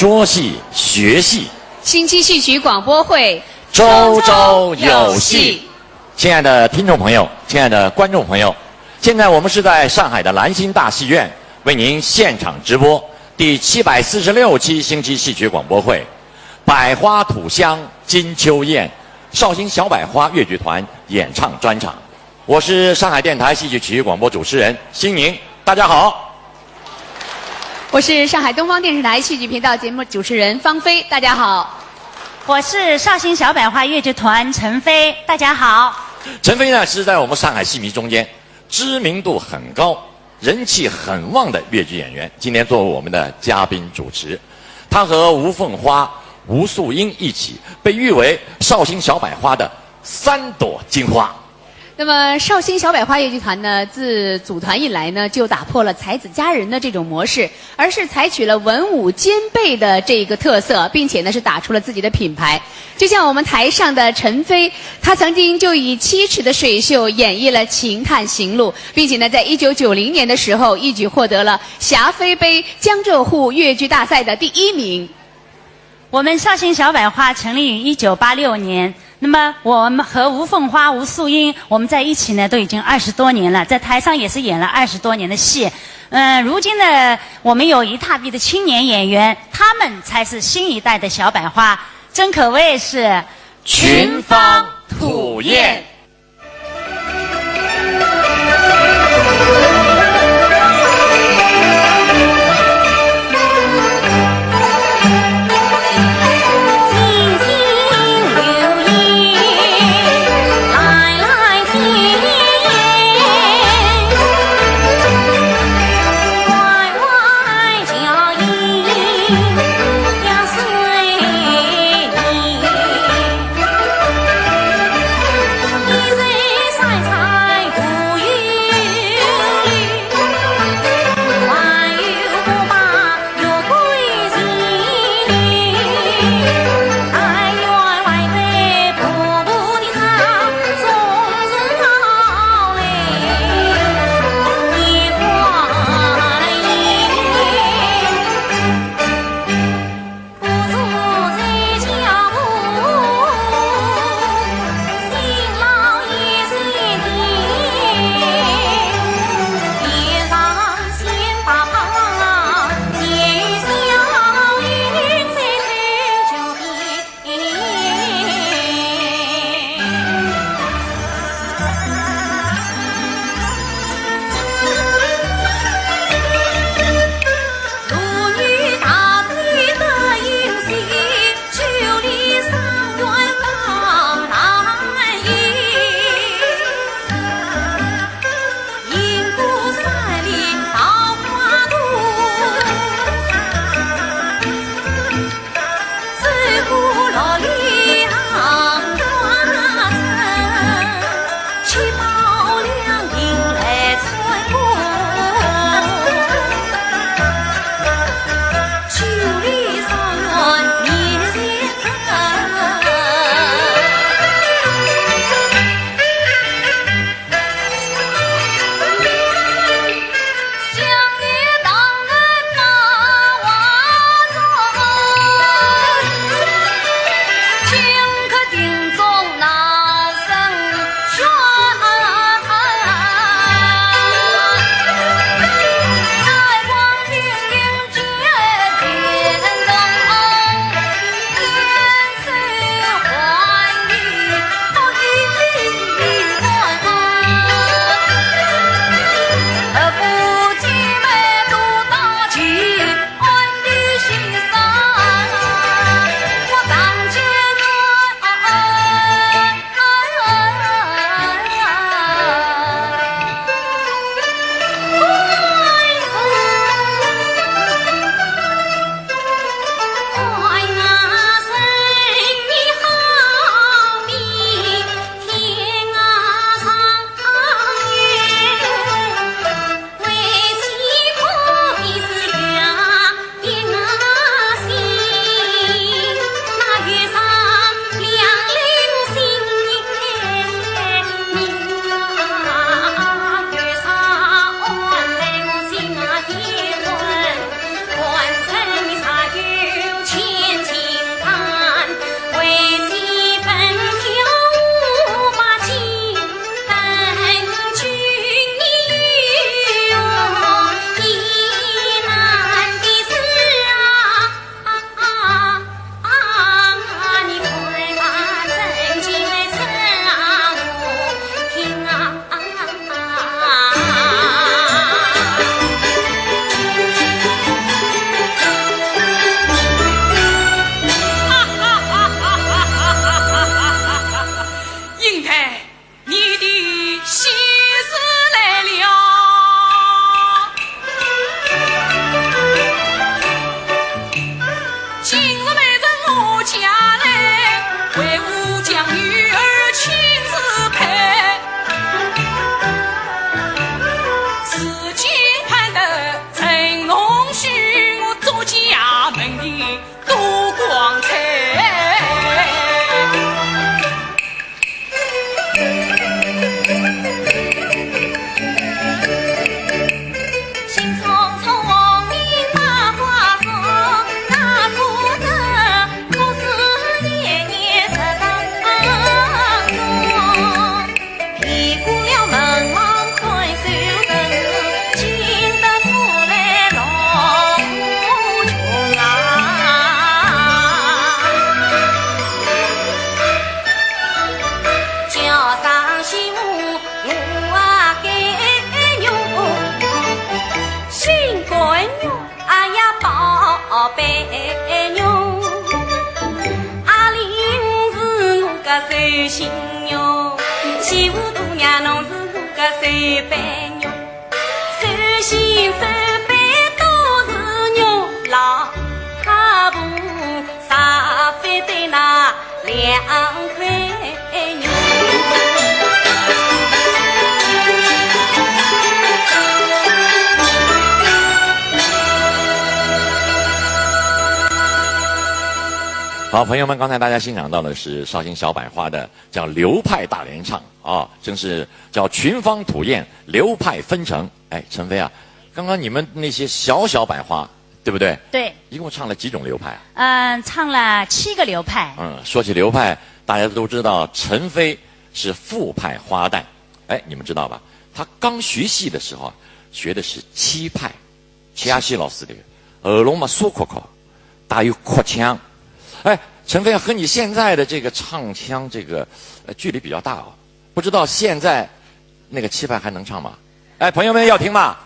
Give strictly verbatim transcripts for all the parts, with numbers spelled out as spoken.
说戏学戏，新期戏曲广播会，周周有戏。亲爱的听众朋友，亲爱的观众朋友，现在我们是在上海的兰心大戏院为您现场直播第七百四十六期星期戏曲广播会，《百花吐香》金秋宴，绍兴小百花越剧团演唱专场。我是上海电台戏剧曲艺广播主持人辛宁，大家好。我是上海东方电视台戏剧频道节目主持人方菲，大家好。我是绍兴小百花越剧团陈飞，大家好。陈飞呢是在我们上海戏迷中间知名度很高、人气很旺的越剧演员，今天作为我们的嘉宾主持。他和吴凤花、吴素英一起被誉为绍兴小百花的三朵金花。那么绍兴小百花越剧团呢，自组团以来呢，就打破了才子佳人的这种模式，而是采取了文武兼备的这个特色，并且呢是打出了自己的品牌。就像我们台上的陈飞，他曾经就以七尺的水袖演绎了《秦汉行路》，并且呢，在一九九零年的时候，一举获得了霞飞杯江浙沪越剧大赛的第一名。我们绍兴小百花成立于一九八六年，那么我们和吴凤花、吴素英，我们在一起呢都已经二十多年了，在台上也是演了二十多年的戏。嗯，如今呢，我们有一大批的青年演员，他们才是新一代的小百花，真可谓是群芳吐艳。哎，你的喜事来了。今日媒人我家来，为吾将女儿亲自配。如今盼得成龙须，我祝家门庭 多光彩。好，朋友们，刚才大家欣赏到的是绍兴小百花的叫流派大联唱啊，真是叫群芳吐艳，流派纷呈。哎，陈飞啊，刚刚你们那些小小百花，对不对？对。一共唱了几种流派啊？嗯，唱了七个流派。嗯，说起流派，大家都知道陈飞是傅派花旦。哎，你们知道吧？他刚学戏的时候啊，学的是七派，七阿喜老师的，喉咙嘛沙壳壳，带有哭腔。哎，陈飞啊，和你现在的这个唱腔，这个，呃，距离比较大哦。不知道现在那个七派还能唱吗？哎，朋友们要听吗？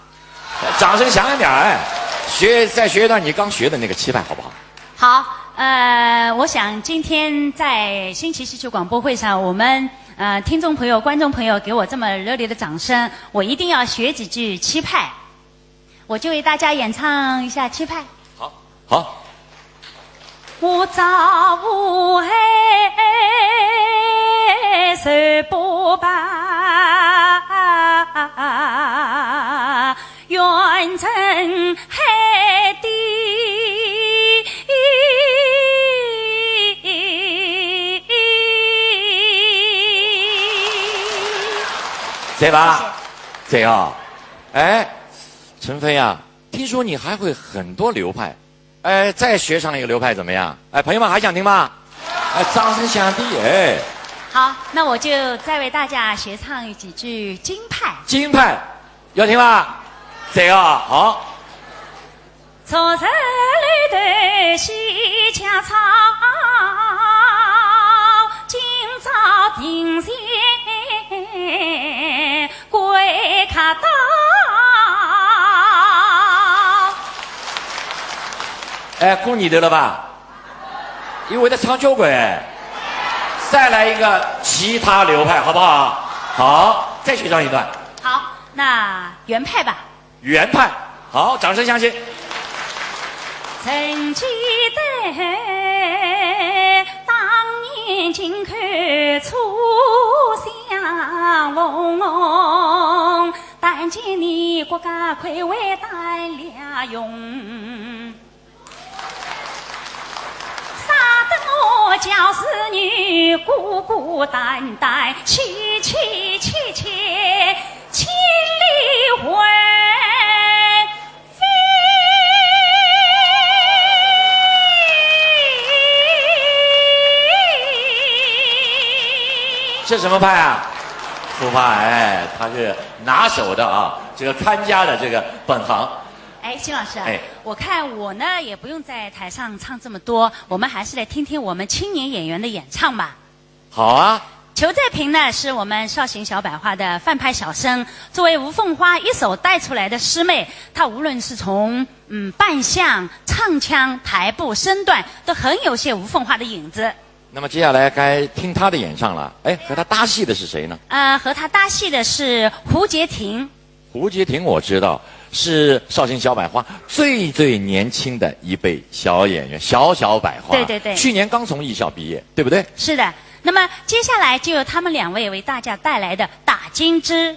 掌声响一点，哎，学，再学一段你刚学的那个七派，好不好？好，呃，我想今天在新奇戏曲广播会上，我们，呃，听众朋友、观众朋友给我这么热烈的掌声，我一定要学几句七派。 我就为大家演唱一下七派。好，好。谢谢。 哎，陈飞啊，听说你还会很多流派，哎，再学上一个流派怎么样？哎，朋友们还想听吗？哎，掌声响滴，哎。好，那我就再为大家学唱几句京派。京派，要听吗？这个，好。 哎，过年头了吧？因为他唱交关，再来一个其他流派，好不好？好，再学上一段。好，那元派吧。 元派。好，掌声响起。这什么派啊？傅派，哎，他是拿手的啊，这个看家的这个本行。 哎，辛老师啊，哎。我看我呢，也不用在台上唱这么多，我们还是来听听我们青年演员的演唱吧。好啊。裘再平呢，是我们绍兴小百花的范派小生，作为吴凤花一手带出来的师妹，她无论是从，嗯，扮相、唱腔、台步、身段，都很有些吴凤花的影子。那么接下来该听她的演唱了。哎，和她搭戏的是谁呢？呃，和她搭戏的是胡洁婷。胡洁婷我知道，是绍兴小百花最最年轻的一辈小演员，小小百花。对对对去年刚从艺校毕业，对不对？是的，那么接下来就由他们两位为大家带来的《打金枝》。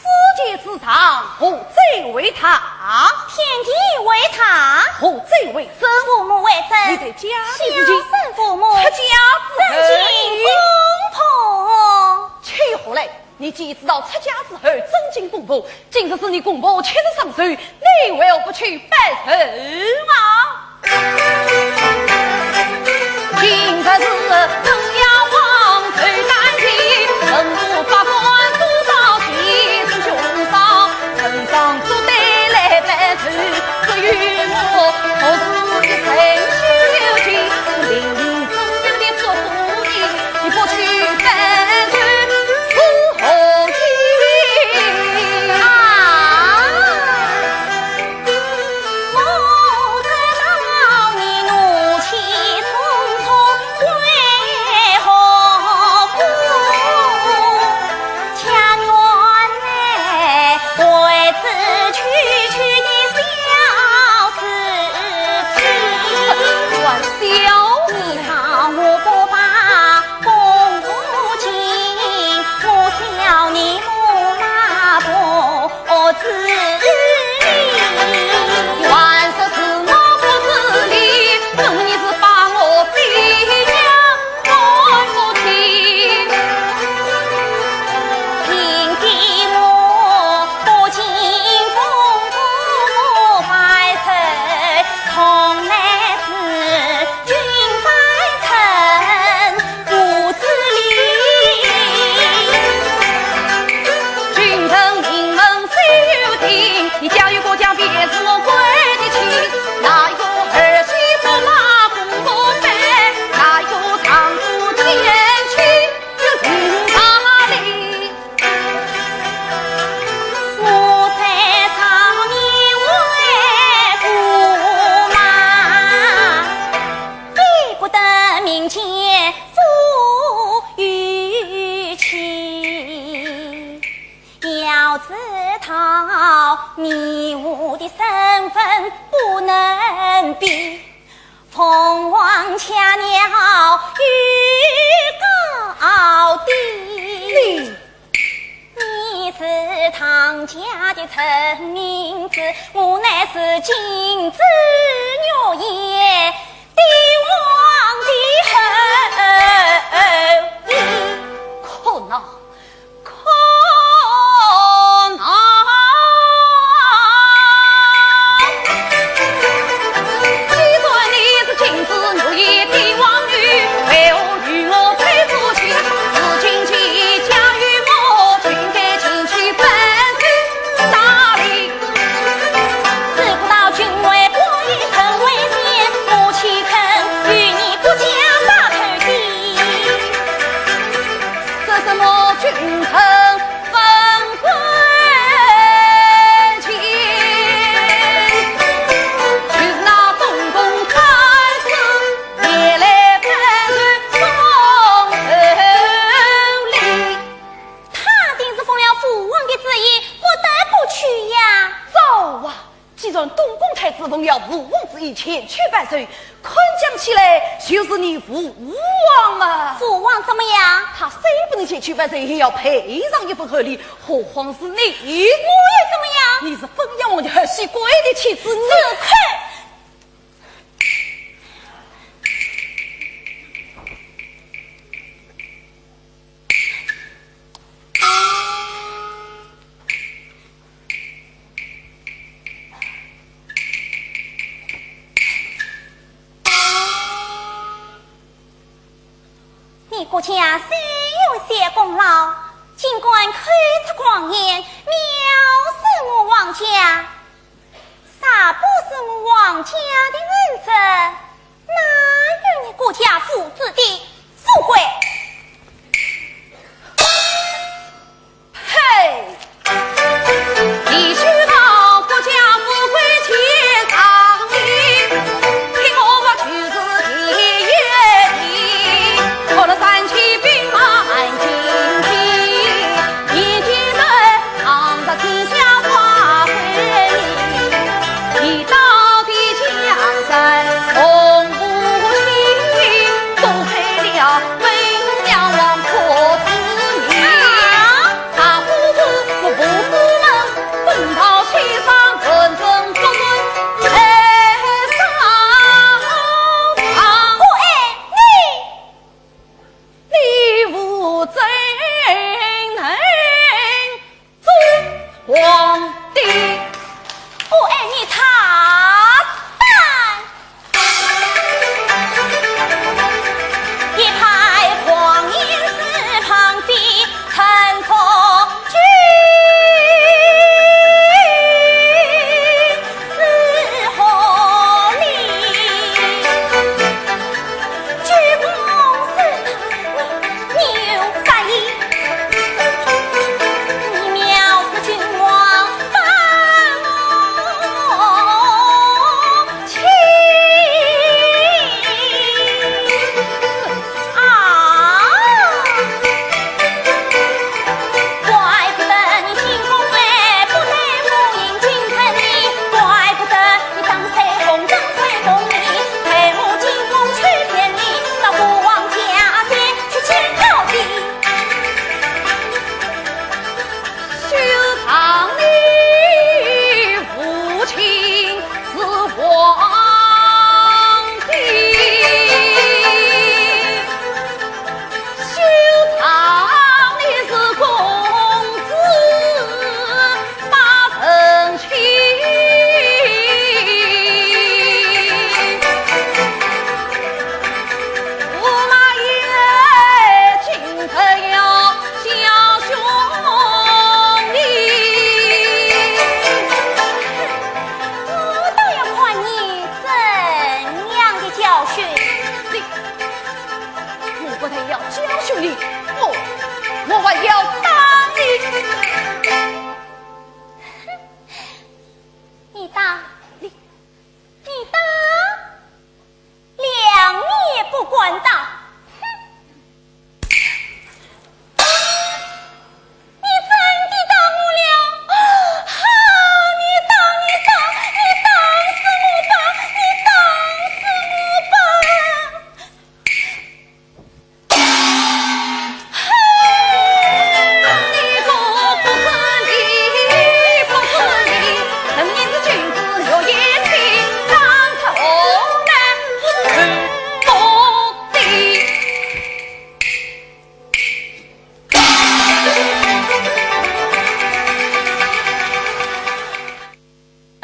天地之上，何罪为大？天地为大，何罪为真？父母为真，你在家里是小生父母，出家之后，真敬公婆。气坏了！你既知道出家之后真敬公婆，今日是你公婆七十三岁，你为何不去拜寿啊？父王的旨意，不得不去呀。早啊，既然东宫太子奉了父王旨意前去拜寿，看讲起来就是你父王嘛。父王怎么样？他虽不能前去拜寿，也要赔上一份厚礼，何况是你？我又怎么样？你是封建王的后妃，贵的妻子，你……住口！ 你顾家虽有些功劳，竟敢口出狂言，藐视我王家。 若不是我王家的恩泽，哪有你顾家父子的富贵？呸！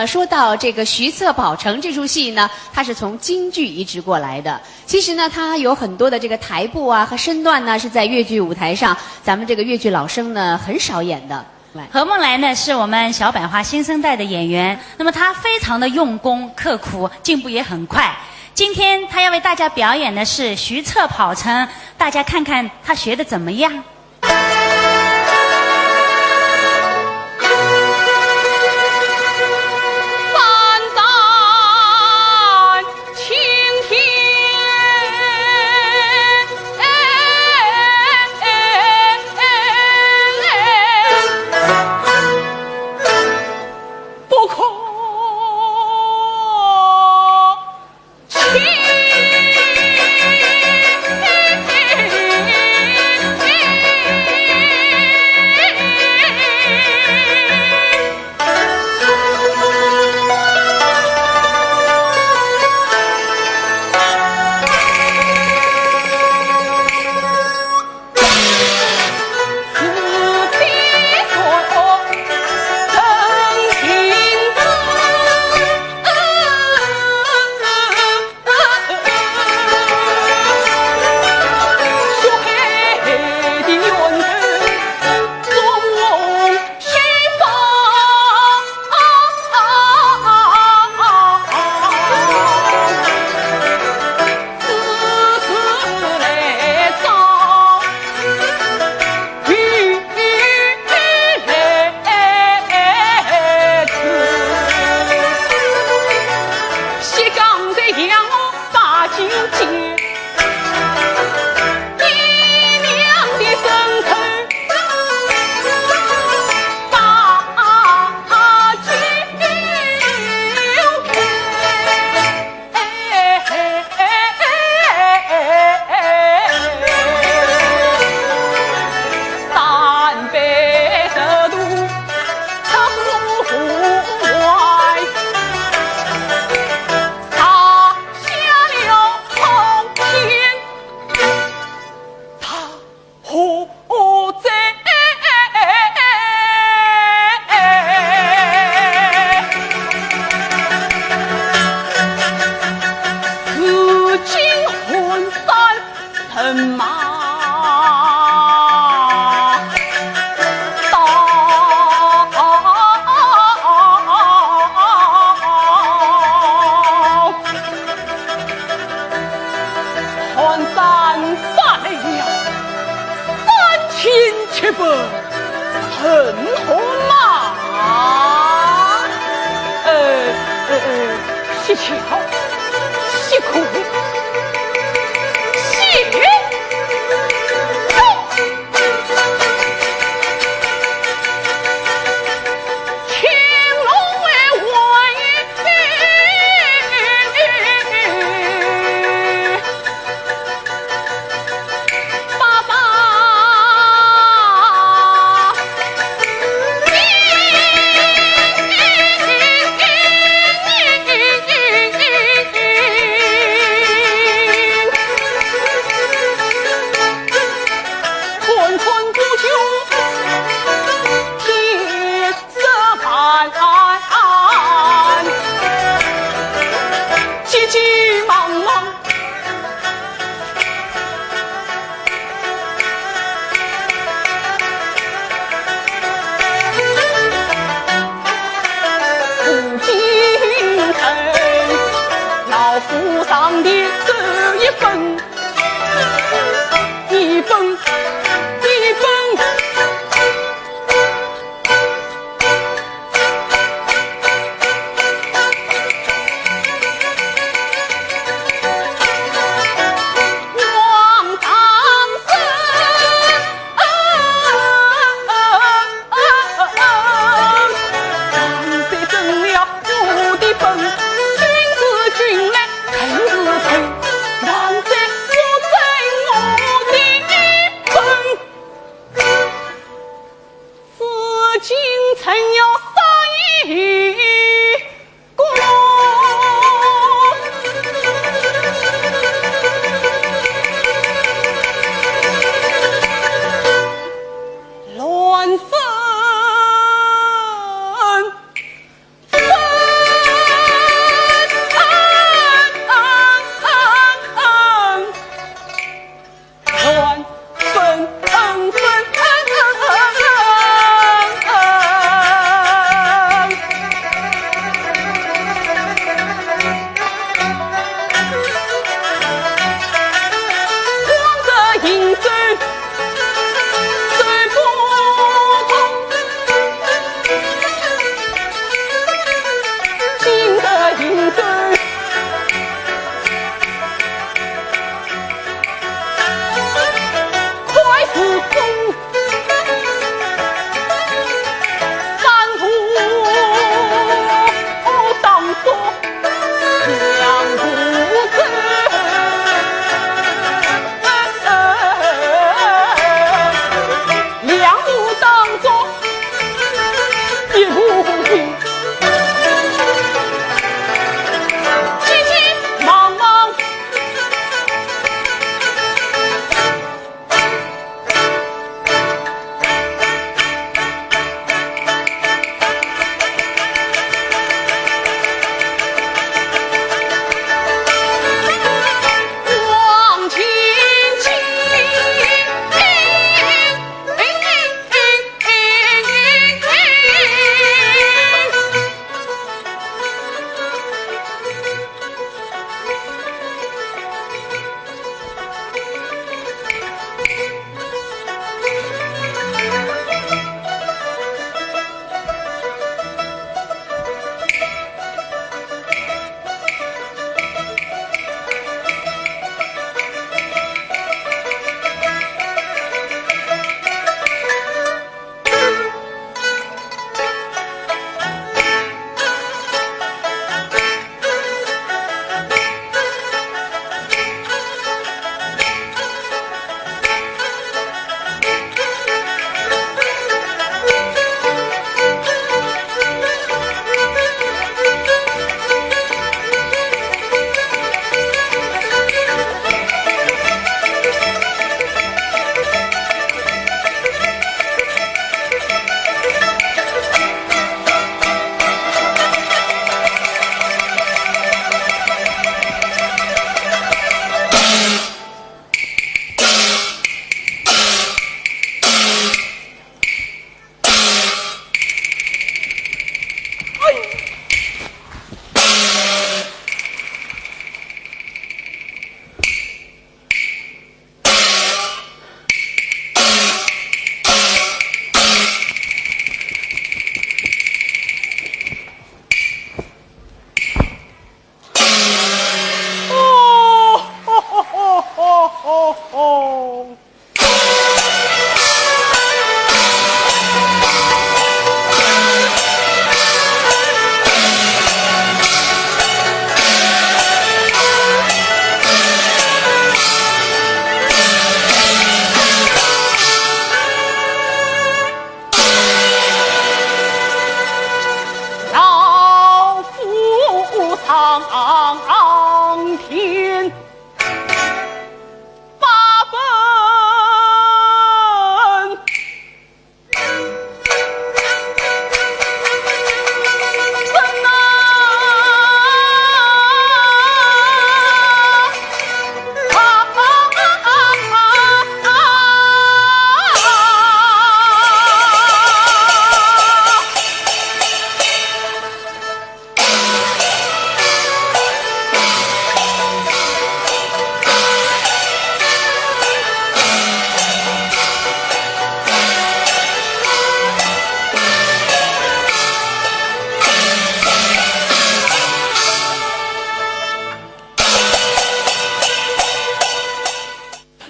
说到这个徐策跑城这出戏呢，它是从京剧移植过来的。其实呢，它有很多的这个台步啊和身段呢，是在越剧舞台上，咱们这个越剧老生呢很少演的。来，何梦来呢，是我们小百花新生代的演员，那么她非常的用功刻苦，进步也很快。今天她要为大家表演的是徐策跑城，大家看看她学的怎么样。寒山发雷呀，三千尺八，陈红马。呃，呃，呃，稀奇，稀奇，稀奇。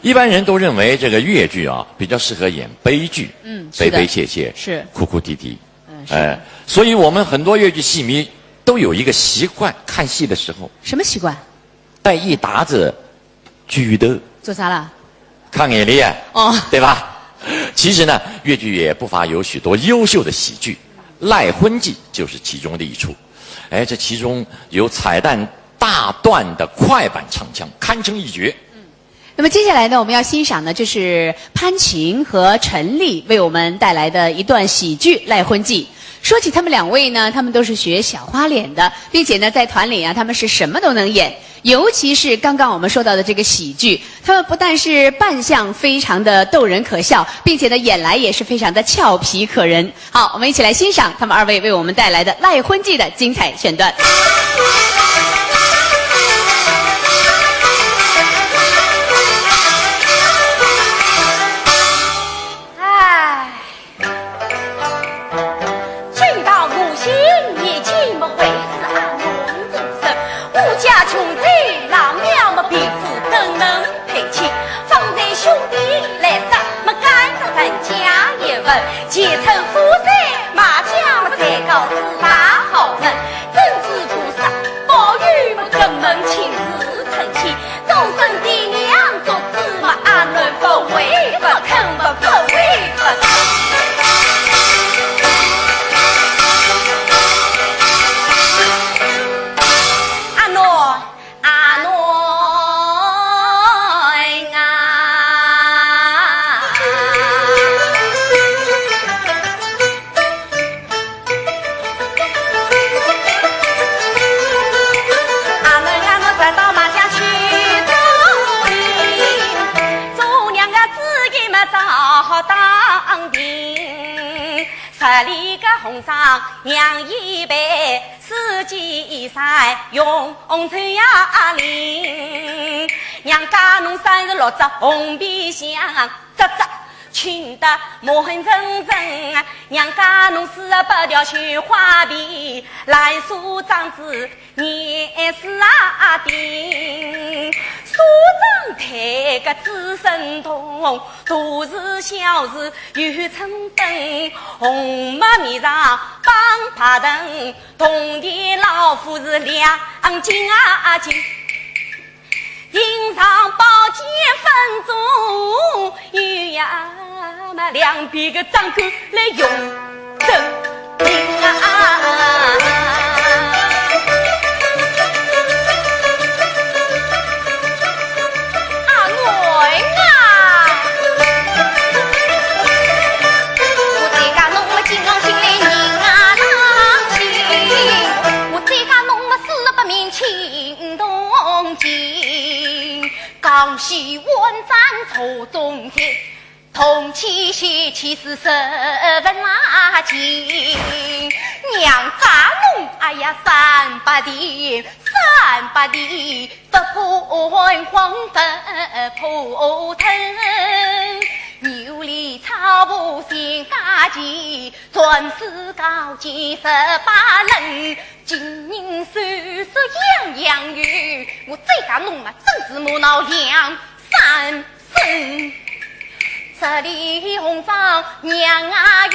一般人都认为这个越剧啊，比较适合演悲剧，嗯，是的。悲悲切切，是。哭哭啼啼。嗯，是的。哎，所以我们很多越剧戏迷都有一个习惯，看戏的时候什么习惯？带一沓子剧的。做啥了？看眼泪啊，哦。对吧？其实呢，越剧也不乏有许多优秀的喜剧，《赖婚记》就是其中的一出。哎，这其中有彩蛋大段的快板唱腔，堪称一绝。那么接下来呢，我们要欣赏的就是潘琴和陈丽为我们带来的一段喜剧《赖婚记》。说起他们两位呢，他们都是学小花脸的，并且呢，在团里啊，他们是什么都能演。尤其是刚刚我们说到的这个喜剧，他们不但是扮相非常的逗人可笑，并且呢，演来也是非常的俏皮可人。好，我们一起来欣赏他们二位为我们带来的《赖婚记》的精彩选段。哎，今朝我心已经没回事啊，我人，我家穷人，那么没皮肤怎能配妻？方才兄弟来说，么干得人家一份，前程富贵马家么才告四大豪门，真是菩萨保佑么根本亲自成亲，终身爹娘做主么阿囡不为不肯不不为不肯。阿囡，阿囡啊。阿囡啊，我才到马家去做礼，做娘家子弟么早好打定。十里个红妆娘已备，四季衣裳用红绸呀绫。娘家侬三十六只红皮箱，只只 轻得满城城，娘家侬四十八条绣花被，烂锁装仔严丝啊钉。纱帐台个紫参桐，大事小事有春灯，红木面上绑白藤，铜钿老虎是两斤啊斤。 银上宝剑分中有呀嘛，两边个掌管来用真灵啊。阿囡啊，我再讲侬么金郎新来人啊郎心，我再讲侬么四十八面青铜镜。 江西万丈错中间，铜器稀奇是十分拉近。娘家侬哎呀三百钿，三百钿，不怕黄不怕铜。牛里草埔新家集，钻石高级十八轮。 金银首饰样样有，我再讲侬么真是满脑两三身。十里红妆娘啊有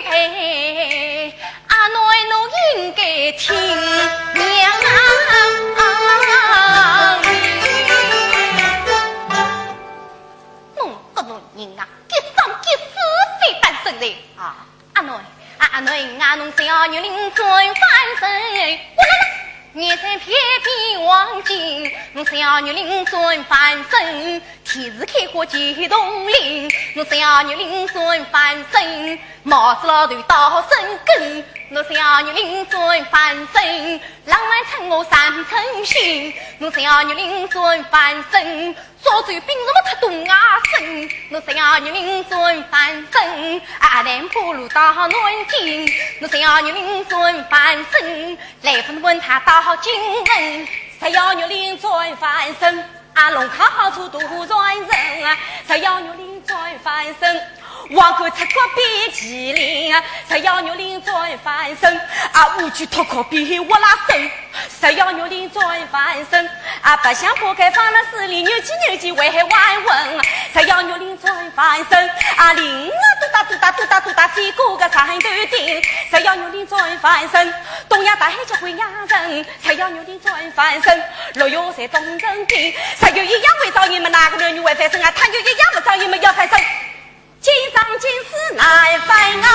配，阿囡侬应该听娘啊。侬搿种人啊，急上急死非但生人啊。 阿囡，阿囡啊，侬小玉林转翻身，哇啦啦，眼前片片黄金，侬小玉林转翻身，天时开花结铜铃，侬小玉林转翻身，帽子老头到深根，侬小玉林转翻身，浪漫称我三称心，侬小玉林转翻身， 早知兵什么出东啊身，侬三月里转翻身，啊，南部路到南京，侬三月里转翻身，来福问他到金门，三月里转翻身，啊，龙考好处都转身啊，三月里转翻身。王冠出高比麒麟，十要玉林转凡身，啊，乌鸡脱壳比活拉伸，十要玉林转凡身，啊，白象八戒放了势利，扭起扭起为海还魂，十要玉林转凡身，啊，灵啊嘟哒嘟哒嘟哒嘟哒飞过个山头顶，十要玉林转凡身，东洋大海叫归洋人，十要玉林转凡身，六要在东城顶，十要一样会找你们哪个男女会翻身啊，他就一样不找你们要翻身。 今生今世难翻啊，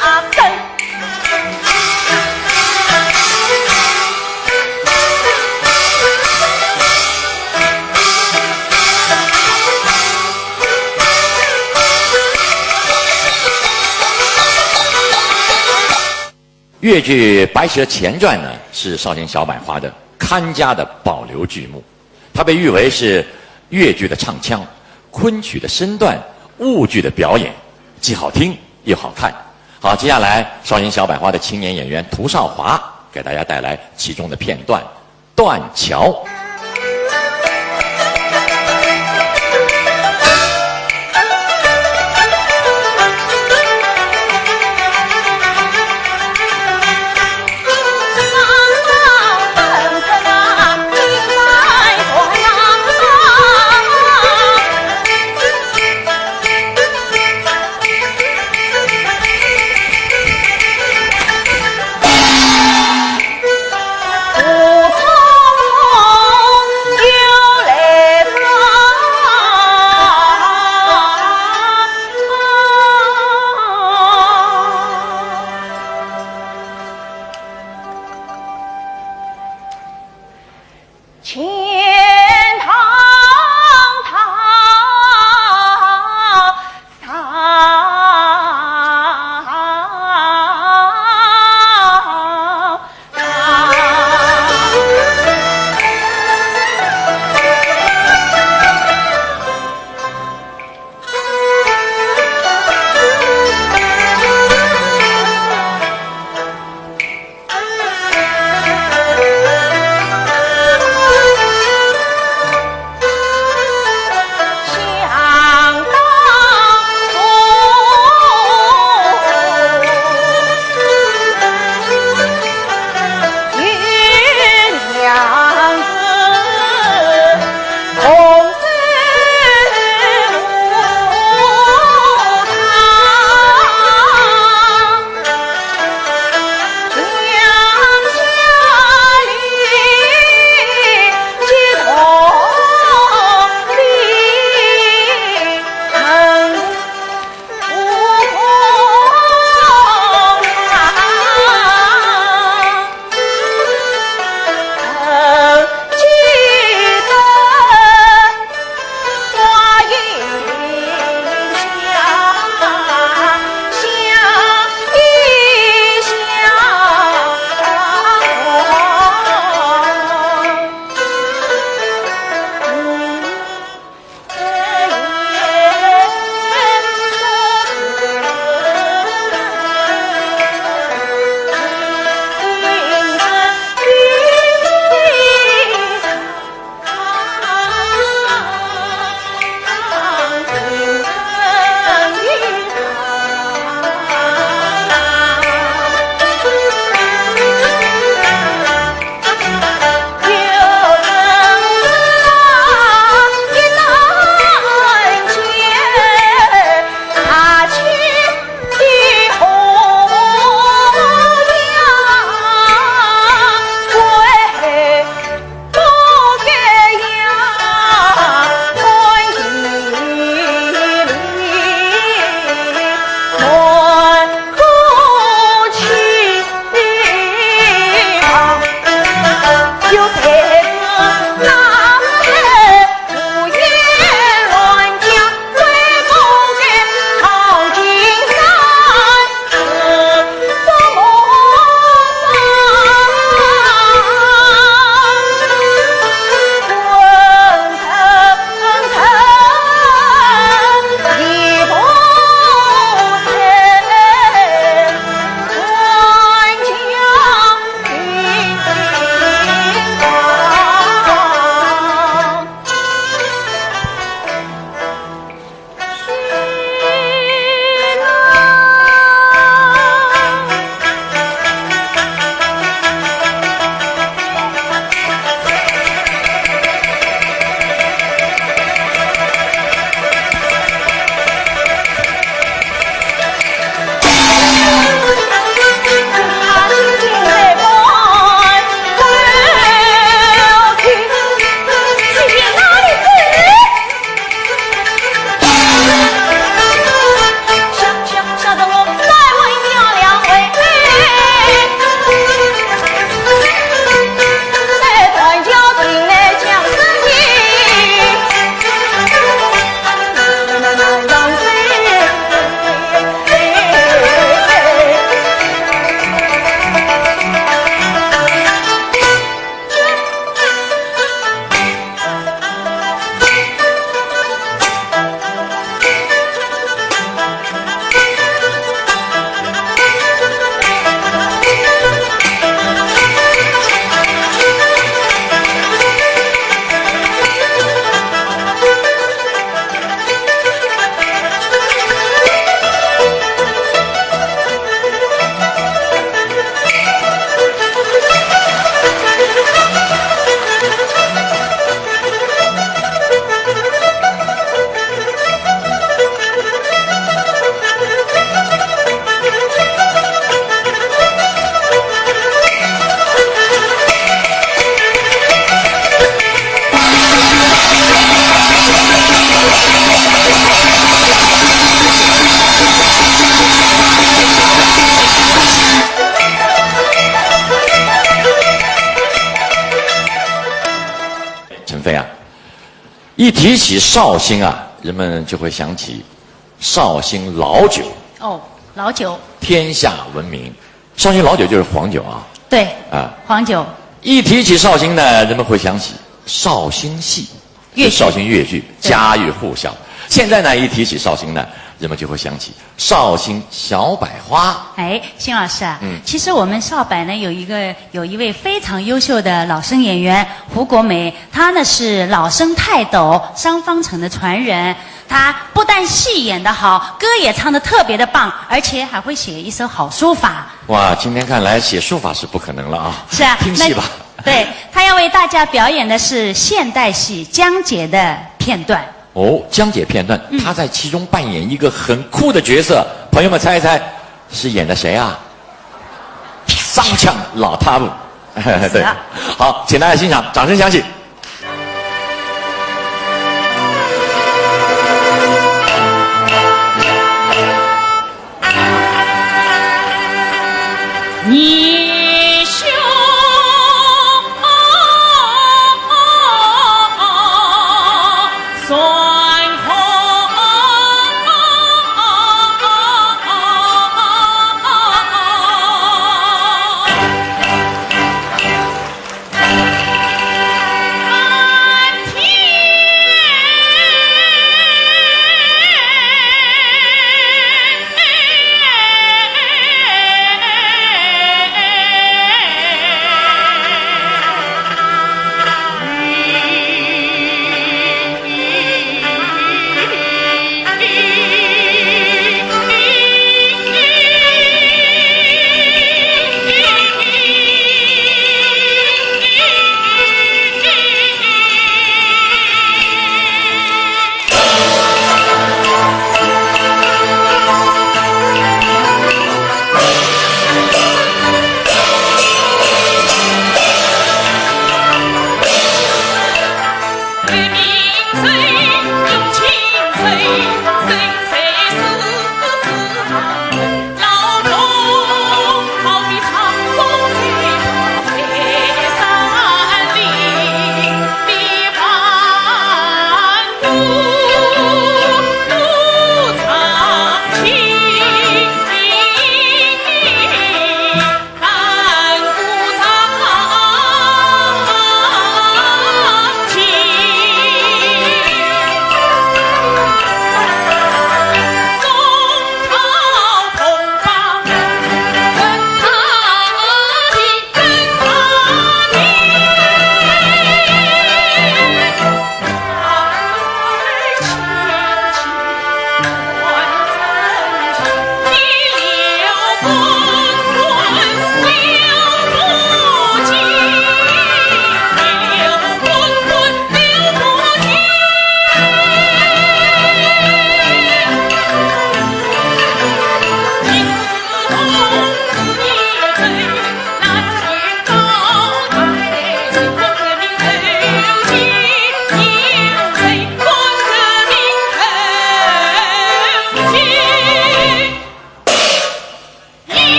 啊，身。越剧《白蛇》前传呢，是绍兴小百花的看家的保留剧目。 它被誉为是越剧的唱腔，昆曲的身段，误剧的表演，既好听又好看。好，接下来绍兴小百花的青年演员涂少华给大家带来其中的片段《断桥》。一提起绍兴啊，人们就会想起绍兴老酒。哦，老酒。天下闻名。绍兴老酒就是黄酒啊。对，啊。黄酒。一提起绍兴呢，人们会想起绍兴戏，越剧。绍兴越剧，对。家喻户晓。现在呢，一提起绍兴呢，人们就会想起绍兴小百花。哎，辛老师啊，嗯。其实我们绍百呢，有一个，有一位非常优秀的老生演员胡国梅，她呢是老生泰斗商方城的传人。她不但戏演得好，歌也唱得特别的棒，而且还会写一手好书法。哇，今天看来写书法是不可能了啊。是啊，听戏吧。那，对，她要为大家表演的是现代戏江姐的片段。 哦，江姐片段，嗯。她在其中扮演一个很酷的角色，朋友们猜一猜，是演的谁啊？双枪老太婆。对，是啊。好，请大家欣赏，掌声响起。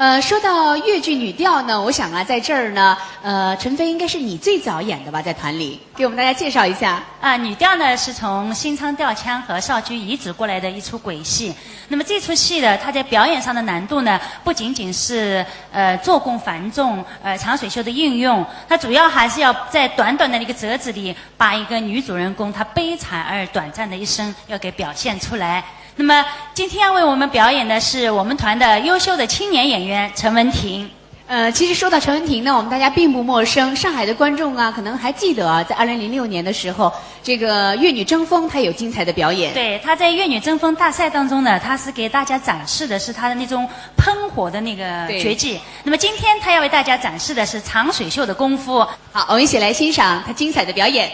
呃，说到越剧女调呢，我想啊，在这儿呢，呃，陈飞应该是你最早演的吧，在团里，给我们大家介绍一下。啊，女调呢，是从新昌调腔和绍兴遗址过来的一出鬼戏。那么这出戏呢，它在表演上的难度呢，不仅仅是，呃，做工繁重，呃，长水袖的运用，它主要还是要在短短的一个折子里，把一个女主人公她悲惨而短暂的一生要给表现出来。那么今天要为我们表演的是我们团的优秀的青年演员陈文婷。 呃，其实说到陈文婷呢，我们大家并不陌生。上海的观众啊，可能还记得啊，在二零零六年的时候，这个越女争锋，她有精彩的表演。对，她在越女争锋大赛当中呢，她是给大家展示的是她的那种喷火的那个绝技。对。那么今天她要为大家展示的是长水袖的功夫。好，我们一起来欣赏她精彩的表演。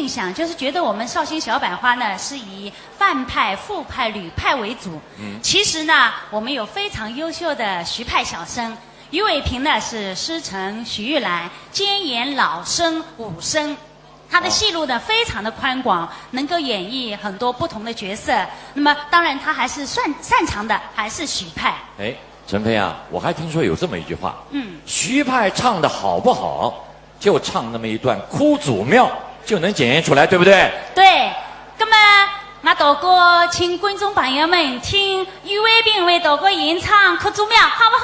想，就是觉得我们绍兴小百花呢是以范派、傅派、吕派为主。嗯，其实呢，我们有非常优秀的徐派小生，俞伟平呢是师承徐玉兰，兼演老生、武生。他的戏路呢非常的宽广，能够演绎很多不同的角色。那么当然他还是算擅长的还是徐派。哎，陈飞啊，我还听说有这么一句话，嗯，徐派唱的好不好，就唱那么一段哭祖庙，就能检验出来，对不对？对，那么那大哥，请观众朋友们听俞伟平为大哥演唱哭祖庙，好不好？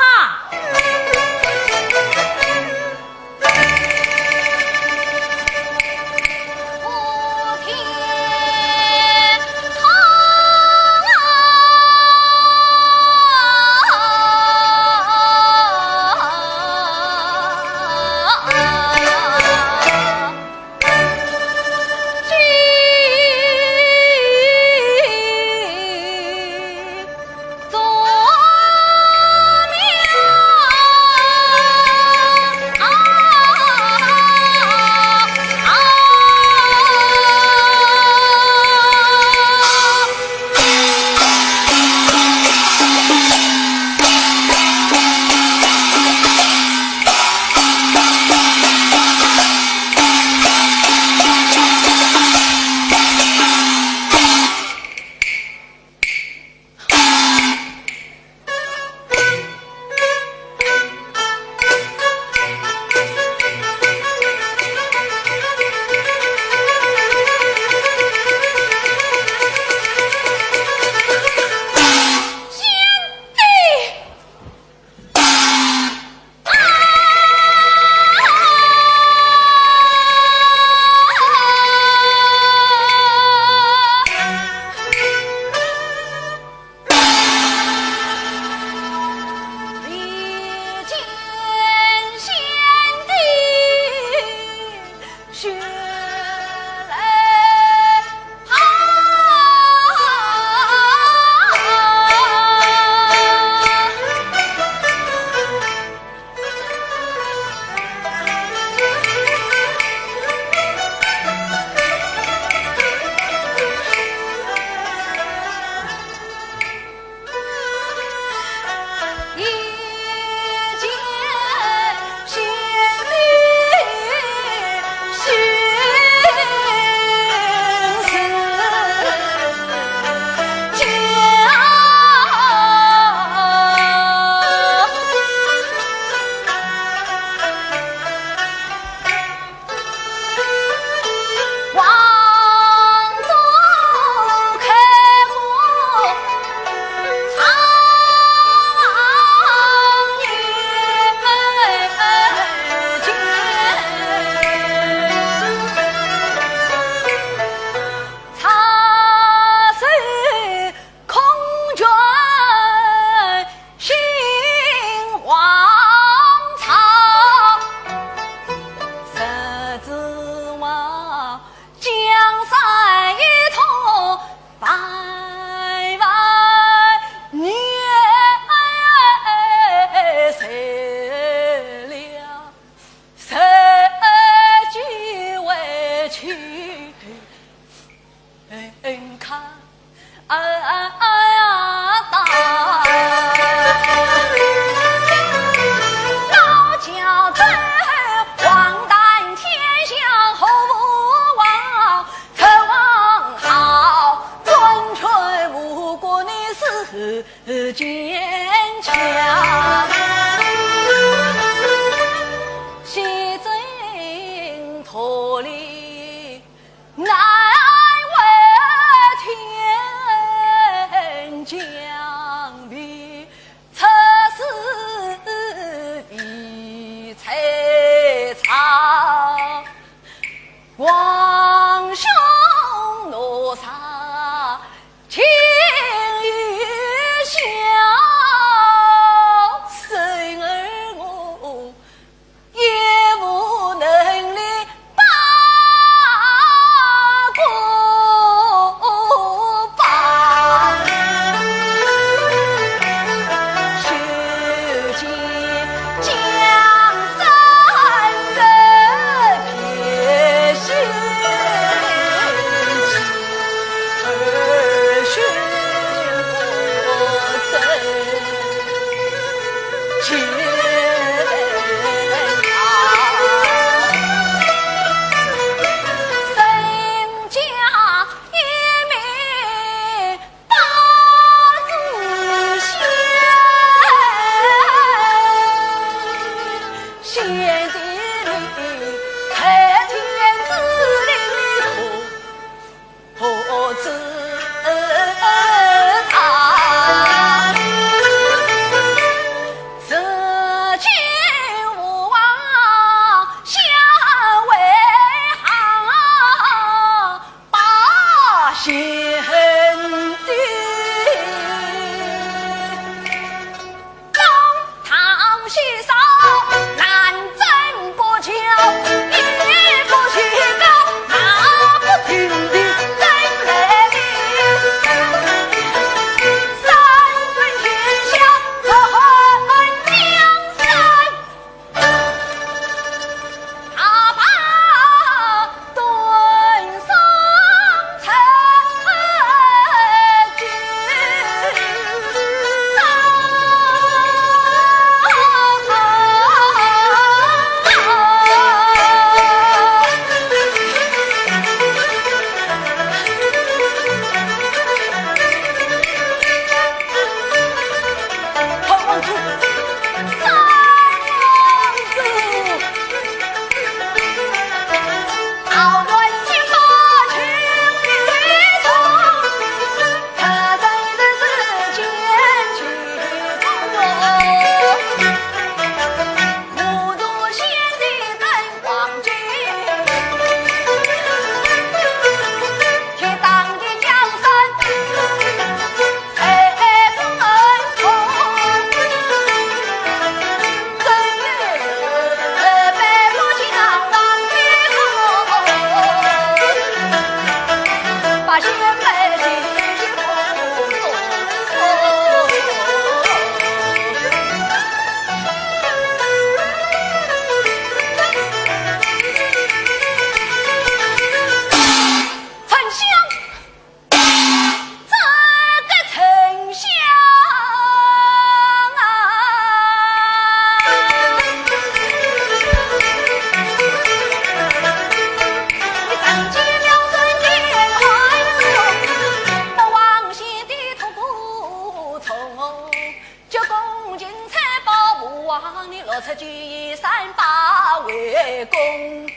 望你六出九十三把为功，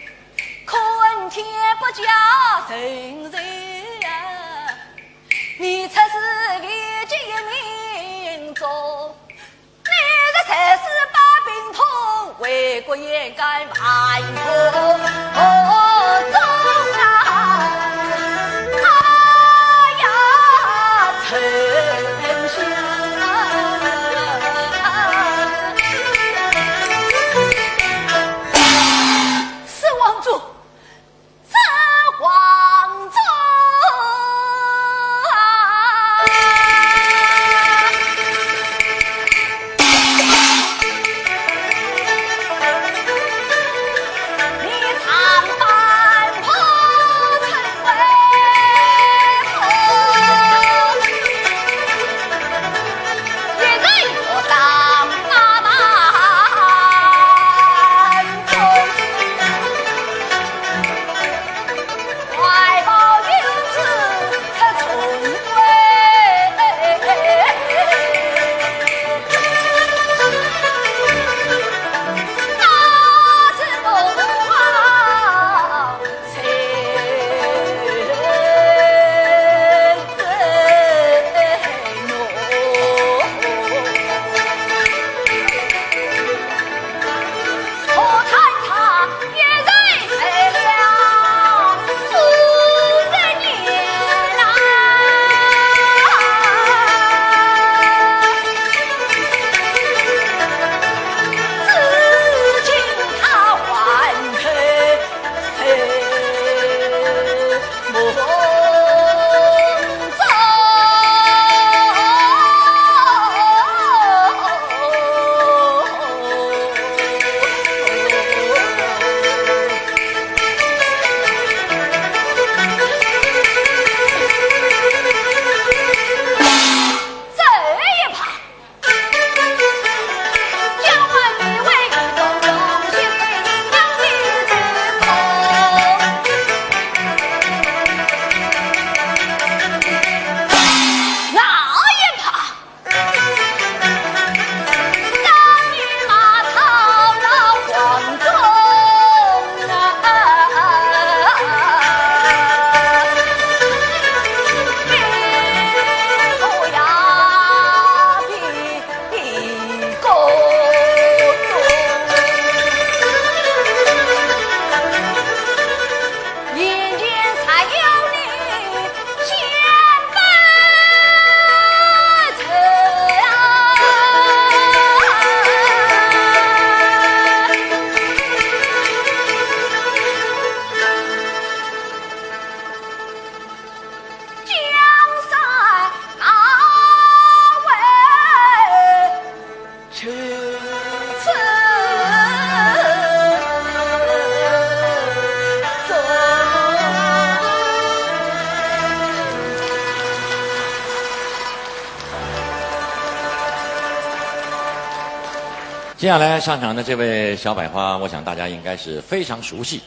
可恨天不假人人啊！你出师未捷一命中，你这才是把病痛为国掩盖，万不中啊！哎呀，丞相啊！ 四王祖，四王祖啊！你常伴破城为何？ 一人我当八万重，怀抱有志出重围。那是我啊！ 这一旁 接下来上场的这位小百花，我想大家应该是非常熟悉。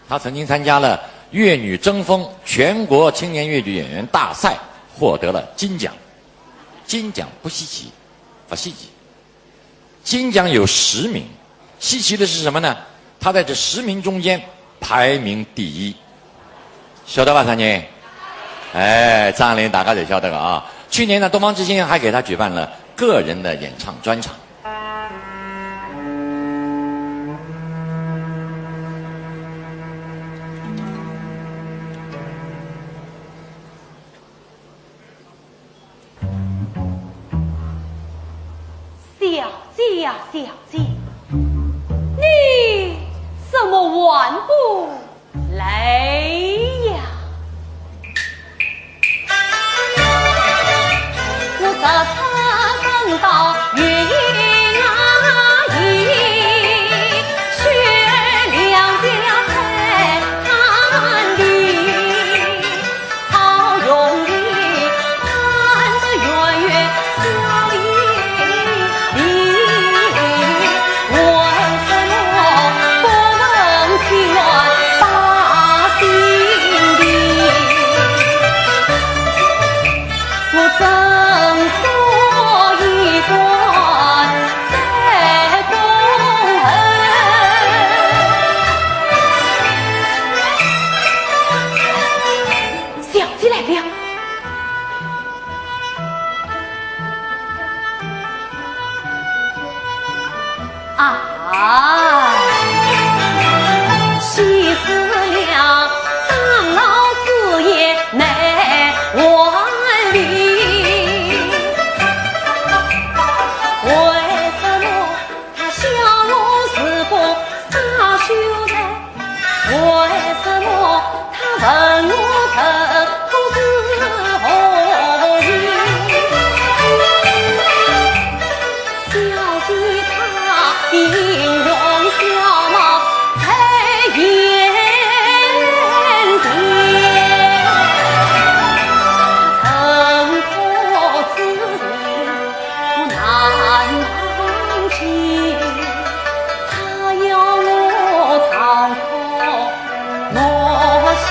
她曾经参加了《越女争锋》全国青年越剧演员大赛，获得了金奖。金奖不稀奇，不稀奇。金奖有十名，稀奇的是什么呢？她在这十名中间排名第一。 晓得伐，啥人？哎，张爱玲大家侪晓得个啊。去年呢，东方之星还给她举办了个人的演唱专场。小姐呀，小姐，你怎么还不 来呀！啊，气死了，长老子也难挽回。为什么他笑我是个傻秀才？为什么他问我这个是何意？ 小姐她音容笑貌在眼前，她真可知情，我难忘记。她要我丈夫莫相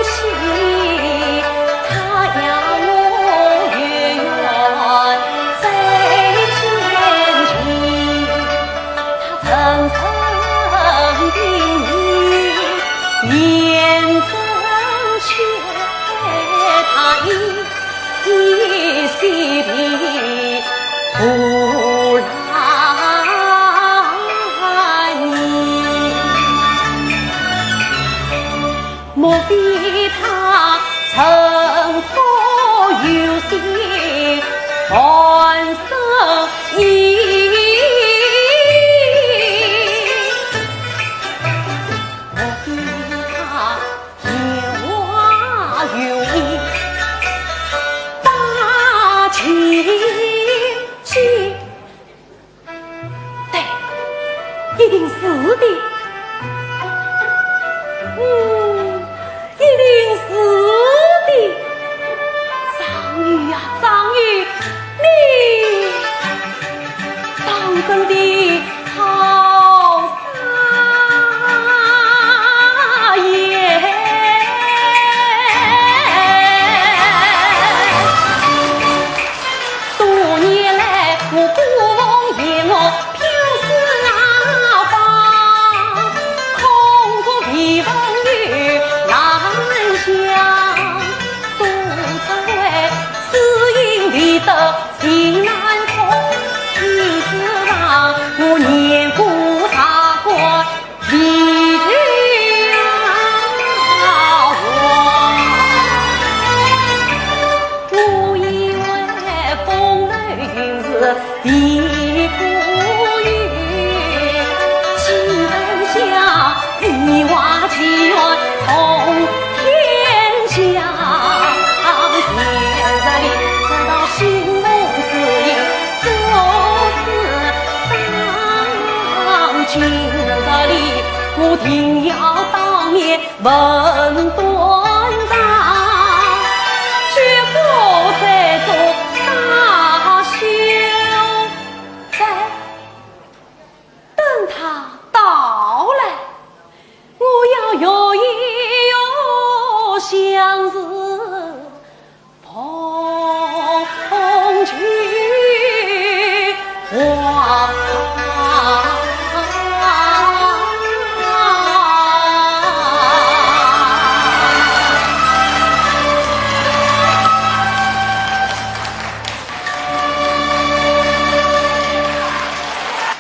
信，她要我有缘再见情。她层层叮咛，言真劝，她一一细品，不然你。 莫非她真可有心断舍离？莫非她有话有意把情结？ 对，一定是的。嗯，一定是的。张宇呀，张宇，你当真的好傻眼。 多年来，我孤蓬寂寞飘四方，空谷微风雨难相。独只为诗音未得情难空，一时让我念过茶馆。 离愁啊，我，我以为风流韵事的孤影，竟然像一画奇缘从天降。现在你知道心头之意， 做事上今日里，我定要当面问断当，绝不再做傻秀才。等他到来，我要欲言又相辞。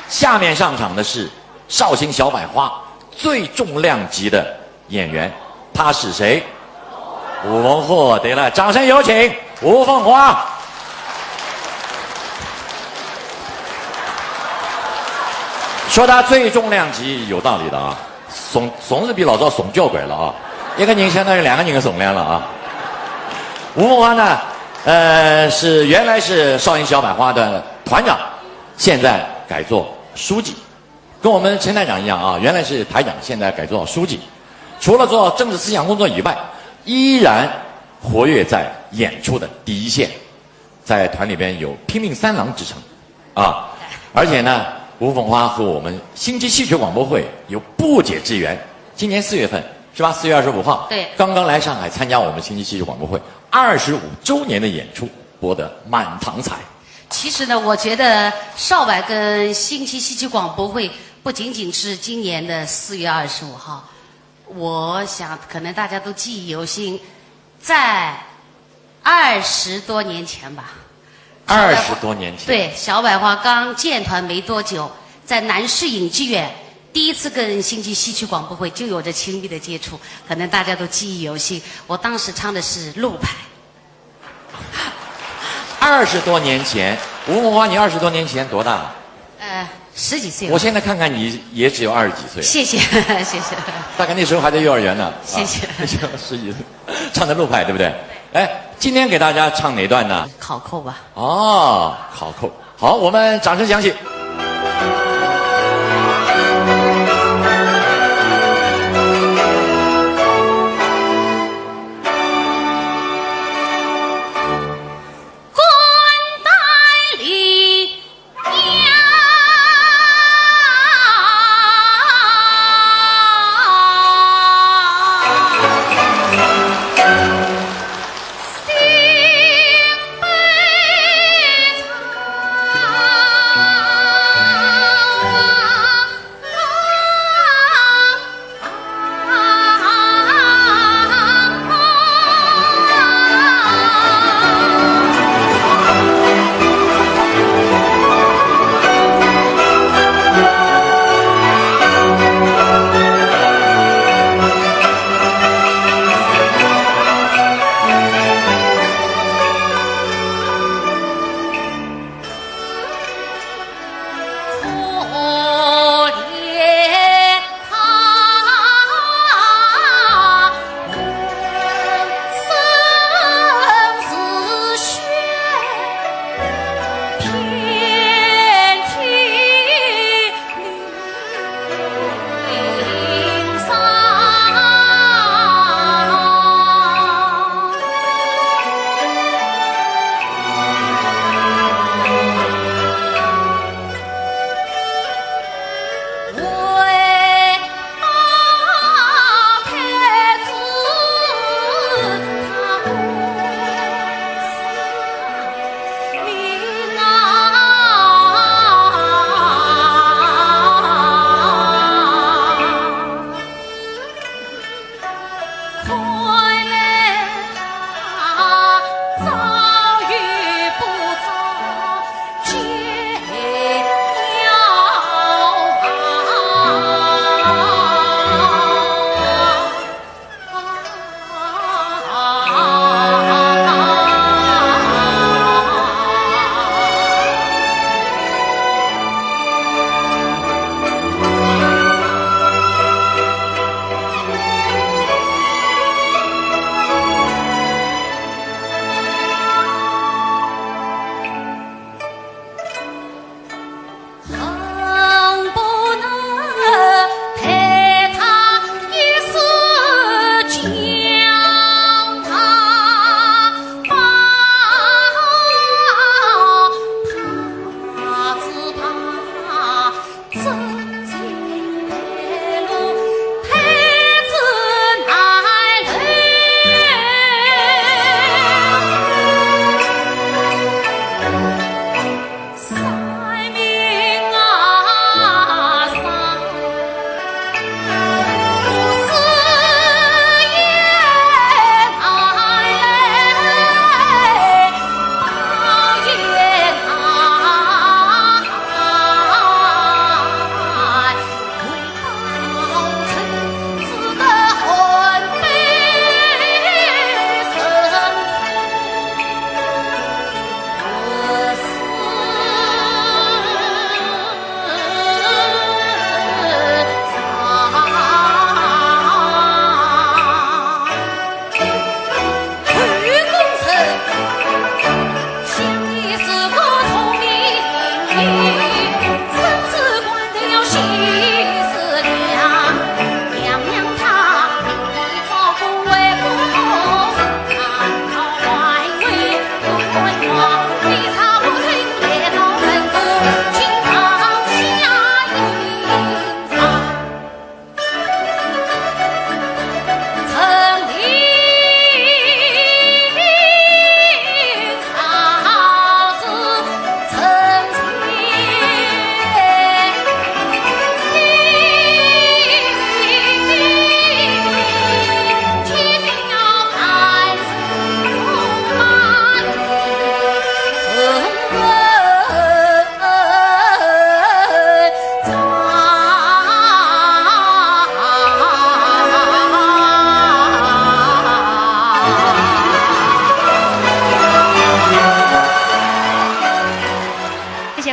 下面上场的是绍兴小百花最重量级的 演员，她是谁？吴凤华。对了，掌声有请吴凤华。说她最重量级有道理的啊，重，重是比老早重交关了啊，一个人相当于两个人的重量了啊。吴凤华呢，呃，是，原来是绍兴小百花的团长，现在改做书记。 跟我们陈台长一样啊，原来是台长，现在改做书记。除了做政治思想工作以外，依然活跃在演出的第一线，在团里边有拼命三郎之称啊。而且呢，吴凤华和我们星际戏曲广播会有不解之缘。今年四月份，是吧？四月二十五号，对。刚刚来上海参加我们星际戏曲广播会二十五周年的演出，博得满堂彩。 其实呢，我觉得少白跟星际戏曲广播会不仅仅是今年的四月二十五号，我想可能大家都记忆犹新，在二十多年前吧，二十多年前。对，小百花刚建团没多久，在南市影剧院第一次跟星际戏曲广播会就有着亲密的接触，可能大家都记忆犹新。我当时唱的是《陆牌》。二十多年前，吴凤花，你二十多年前多大？呃，十几岁吧。我现在看看你也只有二十几岁，谢谢谢谢。大概那时候还在幼儿园呢。谢谢啊，那时候十几岁，唱的《陆牌》，对不对？哎，今天给大家唱哪段呢？考扣吧。哦，考扣。好，我们掌声响起。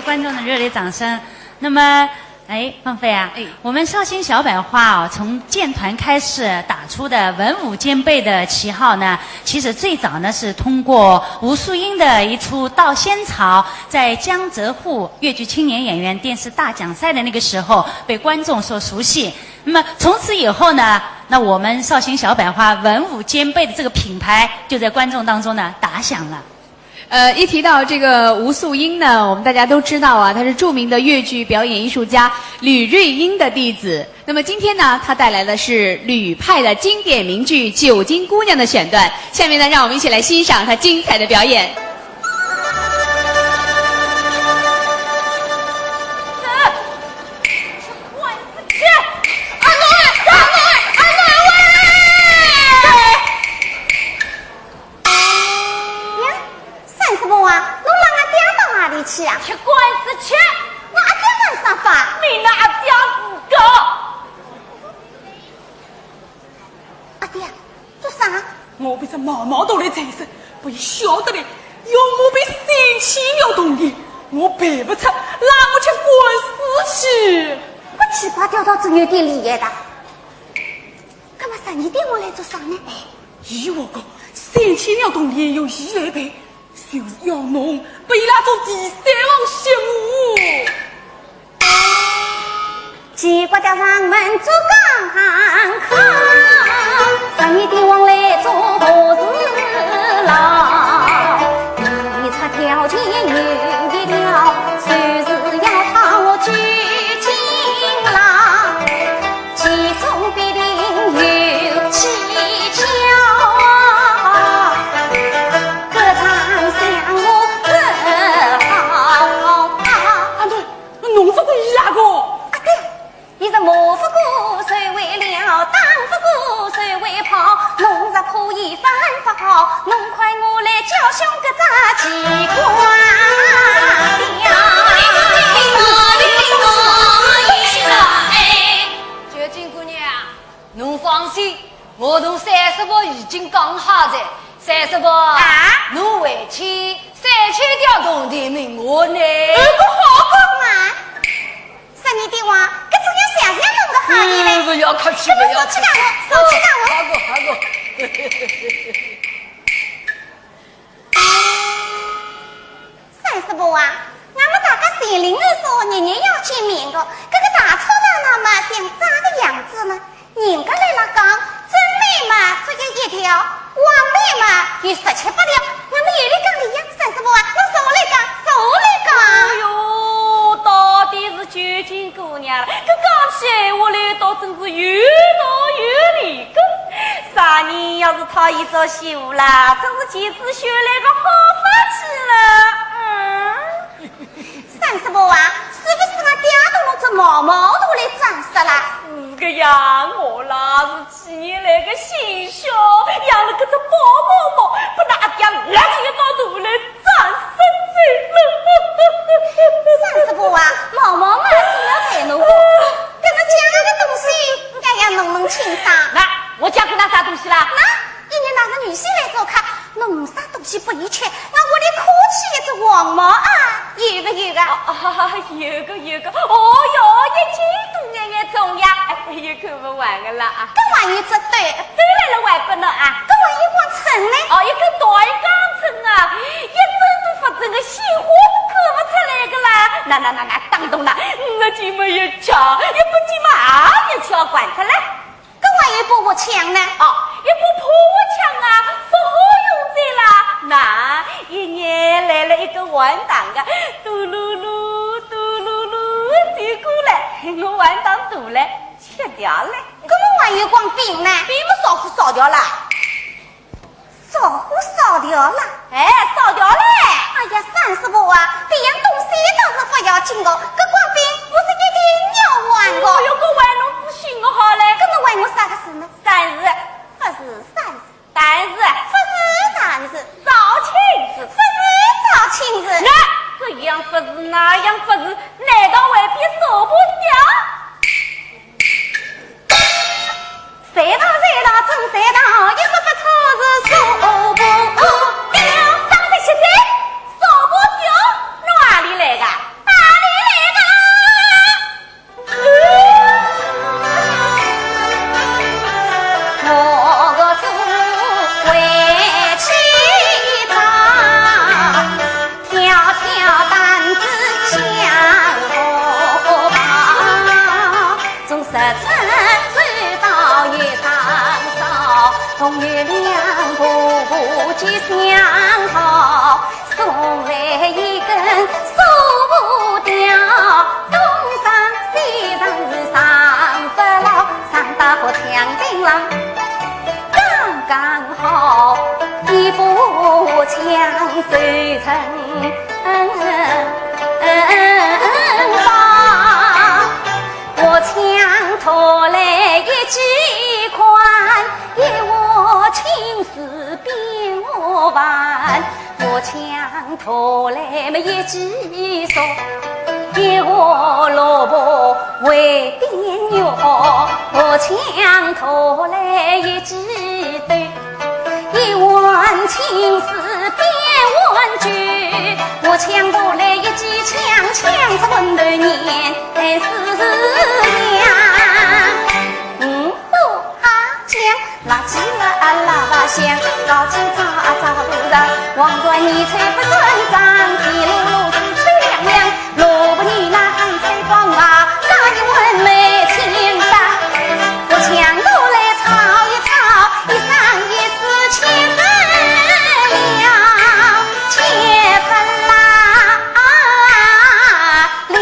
观众的热烈掌声。那么，哎，芳菲啊，哎。我们绍兴小百花啊，从建团开始打出的文武兼备的旗号呢，其实最早呢是通过吴素英的一出《盗仙草》，在江浙沪越剧青年演员电视大奖赛的那个时候被观众所熟悉。那么从此以后呢，那我们绍兴小百花文武兼备的这个品牌就在观众当中呢打响了。 呃，一提到这个吴素英呢，我们大家都知道啊，她是著名的越剧表演艺术家吕瑞英的弟子。那么今天呢，她带来的是吕派的经典名剧《九斤姑娘》的选段。下面呢，让我们一起来欣赏她精彩的表演。呀，三叔婆啊，侬拉俺爹到哪里去啊？吃官司去！我阿爹干啥法？你那阿爹自个。阿爹，做啥？我被这毛毛头来追杀，不要晓得嘞，要我被三千两铜钿，我赔不出，拉我吃官司去。不奇怪，调到这有点厉害的。 那么十二点我来做啥呢？哎，依我讲，三千两铜钿由伊来赔，就是要侬拨伊拉做第三房媳妇。奇怪的人们做讲客，十二点我来做和事佬。第一出条件有一条，就是要讨我娶进来。 其中必定有蹊跷，各场相我只好怕。阿对，侬勿过伊阿哥。阿对，伊是骂勿过谁为了，打勿过谁为跑，侬若怕伊犯勿好，侬快我来叫醒搿只奇怪呀。九斤姑娘。 侬放心，我同三叔婆已经讲好哉。三叔婆，啊？侬回去三千条铜钿明我呢。哎，搿好讲啊。十二点哇，搿真要谢谢侬个好意嘞。哎，勿要客气，勿要客气。搿侬送去给我，送去给我。好个，好个。 三叔婆啊，俺们大家前两日说日日要见面的，搿个大吵大闹嘛，像啥个样子呢？人家来了讲，真眉嘛只有一条，黄眉嘛有十七八条，俺们有理讲理呀，三叔婆啊，侬说来讲，说来讲。哎哟，到底是九斤姑娘了，搿讲起闲话来倒真是有道有理个。啥人要是讨伊做媳妇啦，真是前 是修来个好法子了。嗯。三叔婆啊，是不是俺爹同侬这毛毛头来装饰啦？是个呀，我啦是几年来个心血，养了搿只宝宝猫，拨那阿爹来个一道头来装饰走了。三叔婆啊，毛毛嘛，总要陪侬个，搿么家里的东西，应该要弄弄清爽。那我家里那啥东西啦？那 一日哪个女婿来做客，弄啥东西拨伊吃，俺屋里可起一只黄毛啊，有个有个。啊，有个有个，哦哟，一斤多眼眼重呀，哎哟，看勿完个啦啊。搿还有只对。对来了还拨侬啊。搿还有光秤呢。哦，一根大一钢秤啊，一针都勿准个，鲜花都看勿出来个啦。那那那那，当中啦，五斤么一斤，一百斤么也一斤，管出来。 搿还有把火枪呢？哦，一把破火枪啊，勿好用哉啦。那一眼来了一个黄疸个，嘟噜噜，嘟噜噜，走过来，我黄疸大嘞，吃掉嘞。搿么还有光饼呢？饼么烧火烧掉啦。 烧火烧掉了。哎，烧掉嘞。哎呀，三叔婆啊，别样东西倒是勿要紧个，搿光饼我是一定要还个。哦哟，搿还侬仔细个好嘞。搿侬还我啥个事呢？三字。勿是三字。单字。勿是单字。招亲字。勿是招亲字。那这样勿是，那样勿是，难道还比烧炕吊？ 谁道谁道真谁道，一个不错是说不过的。当得起的，说不过，侬哪里来的？啊，总有两步步吉祥桃，送来一根苏布条，东上西上是上不牢，上到河墙顶浪，刚刚好，一步枪手成宝。 我抢夺来一记宽，一窝青丝变窝饭。我抢夺来么一记熟，一窝萝卜会变肉。我抢夺来一记豆， 一碗青丝变碗酒，我抢夺来一记枪，抢出魂头念思量。五步哈将，拉起了啊喇叭响，早起早啊早路上，王船你吹不算账，铁路路是吹亮亮。 萝卜泥那还在光啊，加一碗梅青饭，我抢过来炒一炒，一生一世七分了，七分啦了。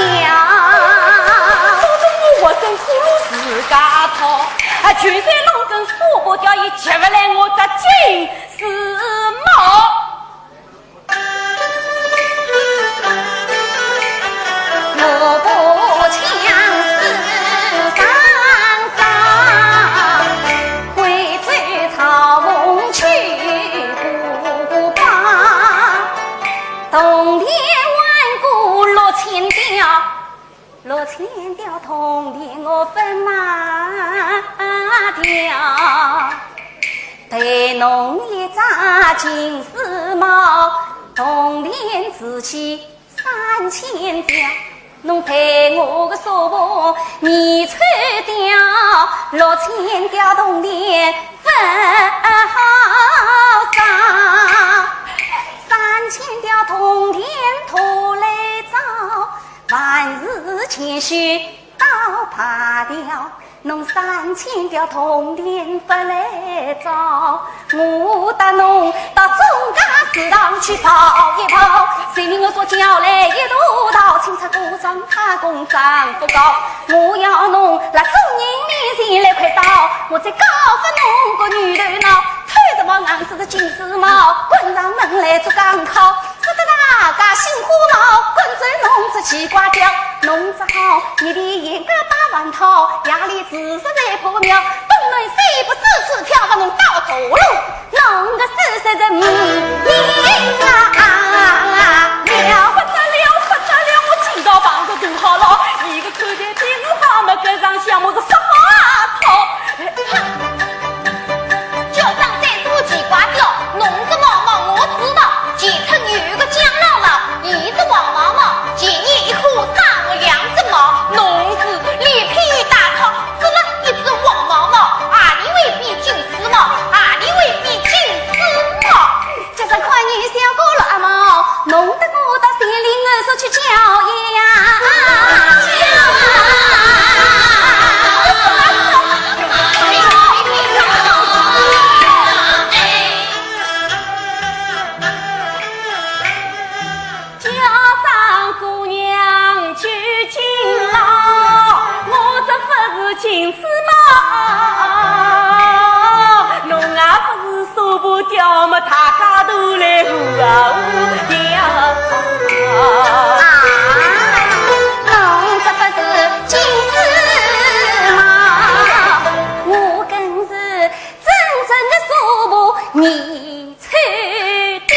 我真苦路自家讨，啊，就算弄根苏布条也吃不来我这金丝帽。 我不抢是上上，回转草棚去补补吧。铜钿还过六千吊，六千吊铜钿我勿卖掉，赔侬一只金丝帽，铜钿值起 三千吊，侬赔我个苏布二千吊，六千吊铜钿勿好找。三千吊铜钿讨来找，万事千须到牌条。 侬三千吊铜钿勿来找，我搭侬到中间市场去跑一跑。随便我说叫来一大道，清茶果庄、太公庄勿高。我要侬辣众人面前来跪倒，我再告发侬个女头脑，偷着我硬是个金丝帽，滚上门来做港口。 说得大家心花闹，滚转弄只奇怪调，弄只好，日里严家摆饭讨，夜里自杀在破庙，东门西北四处挑拨侬到大路，弄个四十人命啊！不得了，不得了，我今朝碰着大好了，伊个口才比我好么，跟上想我是啥好？ 哼！叫声再多奇怪调，侬只毛毛我知道，前村有一个江老老，伊只黄毛毛，前年一棵生了两只毛，侬是连篇带套，只了一只黄毛毛，阿里会比金丝帽，阿里会比金丝帽。 叫声看你小哥了阿毛，弄得我到县里我说去叫呀。叫声姑娘究竟老，我这不是金丝 帽，侬啊不是苏布条么，大家都来呼啊呼调。啊，侬这不是金丝帽，我更是真正的苏布二千吊。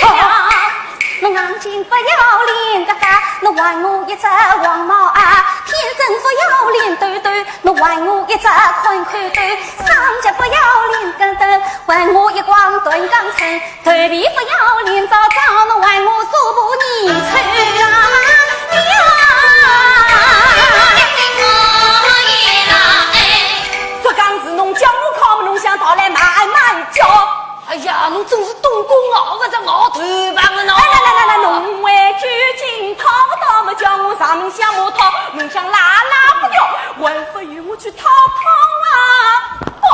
侬眼睛不要灵个大，侬还我一只黄毛啊，天生不要灵兜兜，侬还我一只宽口兜，双脚不要灵跟斗，还我一光短钢腿，头皮不要灵早早，侬还我苏布二千啊！这刚是侬叫我看么，侬想到来慢慢叫。 哎呀，侬真是东宫熬勿着熬头棒个喏！来来来来来，侬为究竟讨勿讨么，叫我上门向我讨，侬想拉拉勿掉，还不如我去讨讨啊！哦。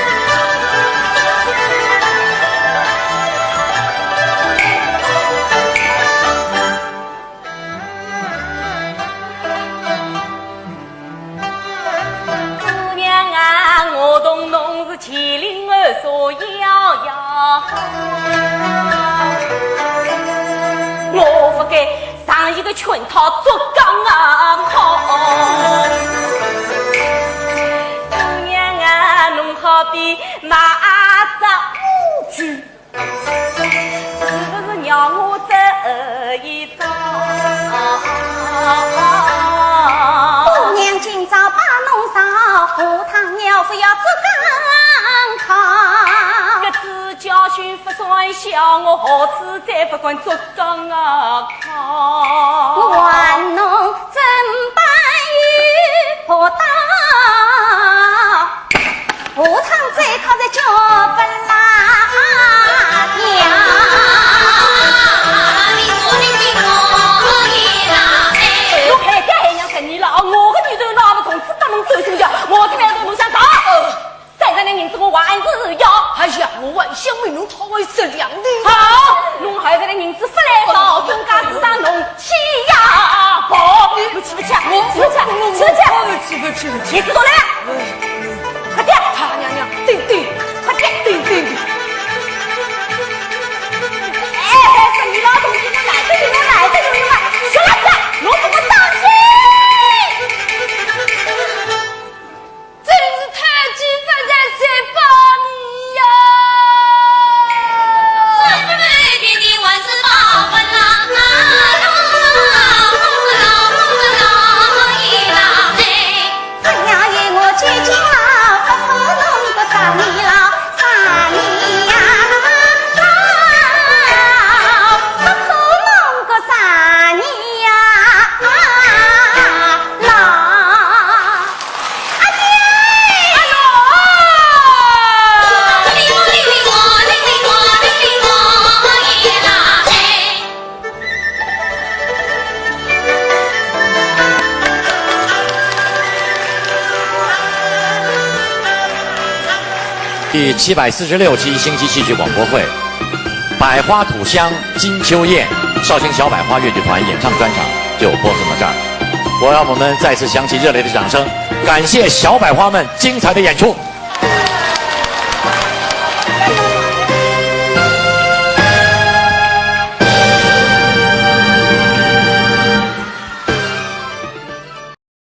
姑娘啊，我同侬是千里而所遥呀。我勿该上一个劝他做刚啊好。姑娘啊，侬好比马扎乌鸡。 是不是让我走一遭？姑娘今朝把侬烧，下趟要不要做刚康？搿次教训勿算小，我下次再勿敢做刚啊康。我还侬怎般有不到？ 下趟再考再叫本啦呀。侬害爹害娘十年了，我个女头脑么从此拨侬斗心掉，我这边头侬想打。三十两银子我还是要。哎呀，我还想问侬讨回十两呢。好，侬还是拿银子勿来讨，中介市场侬 去呀，跑！侬去勿去啊？我去勿去啊？去勿去啊？我去勿去勿去。银子到来了，快点！好，娘娘，定定，快点！定定定。哎，哎，哎，你老东西，侬来得及，侬来得及，侬来，小子，侬给我当心！真是太极不在谁把你呀！第七百四十六期星期戏曲广播会，《百花吐香》金秋宴，绍兴小百花乐剧团演唱专场就播送到这儿。我让我们再次响起热烈的掌声，感谢小百花们精彩的演出。